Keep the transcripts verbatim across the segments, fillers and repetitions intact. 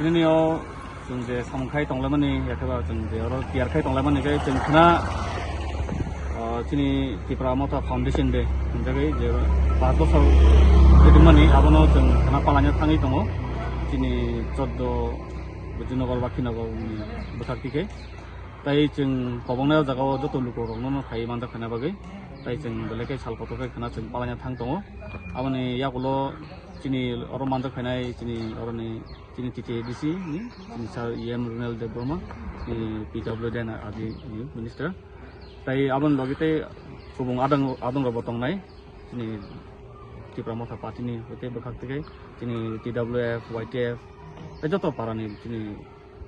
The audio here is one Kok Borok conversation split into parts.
Nini o chwng je samung khai tonglaimani, yakhe ba chwng je oro tiyar khai tonglaimani khe chwng khna, o, chini Tipra Motha Foundation Day hinjagwi je paanch bosor wngmani, abono chwng khna palaina thangwi tongo chini choddo Bujinagar, Bakhinagar ni bwkhak tikhe. Tai chwng kobongnai o jaga o joto lukurokno no phaiwi manjak khaina bagwi. Tai chwng belai khe sal kotor khe khna chwng palaina thang tongo. Aboni yagulo chini oro manjak khainai chini oroni chini T T A D C ni chini sir E M Runal Debbarma, chini P W D na adi ni minister. Tai aboni logi tei kubung adang, adang rok bo tongnai. Chini Tipra Motha Party ni hoite bwkhak tei chini T W F, Y T F, tei joto para ni chini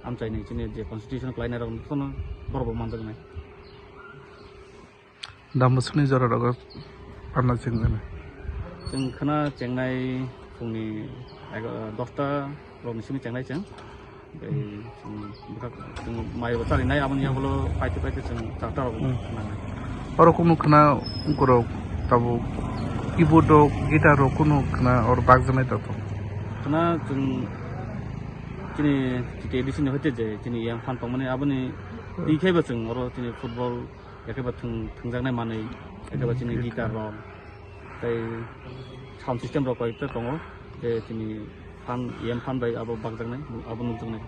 amchaini chini je constitution khlainai rok no borok bo manjaknai. Dambusukni jora rogo panna chengmani. Chwng khna chengnai phungni ego-, dosta rokni simi chengnai chwng. Tei chwng bwkhak chwng mai bo charinai, aboni yagulo paite paite chwng charta rok Hmm. nangnai. Oro kunu khna ungkorok tabuk keyboard rok, guitar rok kunu khna oro bakjaknai tongo. Khna chwng chini T T A D C ni hoite je chini yang phan tongmani aboni twi khaiba chwng oro chini football yakhe ba thwng-, thwngjaknai manwi, yakhe ba chini guitar rok, tei sound system rok koi ta tongo, je chini phan, yang phan bai abo bakjaknai, abo nukjaknai.